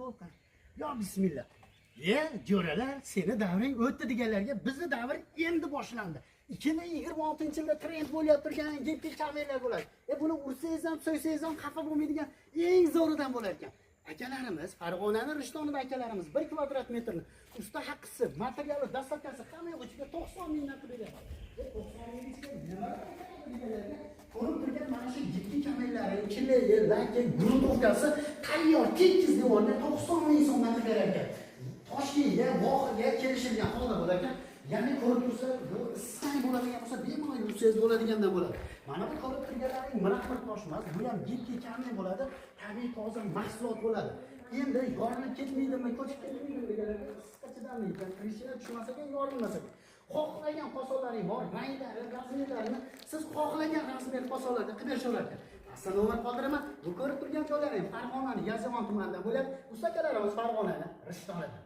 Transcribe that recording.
To'lqin. Yo bismillah. Ye, jo'ralar, seni davring o'tdi deganlarga bizni davr endi boshlandi. 2026-yilda trend bo'lyapti turgan гибкий камень lar bo'ladi. Buni ursangiz ham, so'ysangiz ham xafa bo'lmaydigan eng zo'ridan bo'lar ekan. Akalarimiz, Farg'onani Rishtonida akalarimiz 1 kvadrat metrni usta haqqisi, materiali, доставка si hamma yo'q ichiga 90 mingdan qilib beryapti. 90 ming ichiga nima deganlarga ko'rib turgan mana shu гибкий камень lari, клей i, лак i, грунтовка si tayyor tekis devorga 90 ming so'mdan qilib berar ekan. Toshkentga, Vohaga kelishilgan holda bo'lar ekan. Ya'ni ko'rib tursa, bu issiq bo'ladigan bo'lsa, bemalol yursangiz bo'ladigandan bo'ladi. Mana bu ko'rib turganlaring мрамор tosh emas, bu ham гибкий камень bo'ladi, tabiiy toza mahsulot bo'ladi. Endi yorilib ketmaydimi, ko'chib ketmaydimi deganlarga issiqqa chidamli ekan, трещина tushmas ekan, yorilmas ekan. Xohlagan qosonlaring bor, ranglari, размер larini siz xohlagan размер qosonlarda qilib berishaverar ekan. Pastda nomer qoldiraman. Bu ko'rib turgan joylaring Farg'onani Yozyovon tumanida bo'ladi. Usta akalarimiz Farg'onani Rishtonida.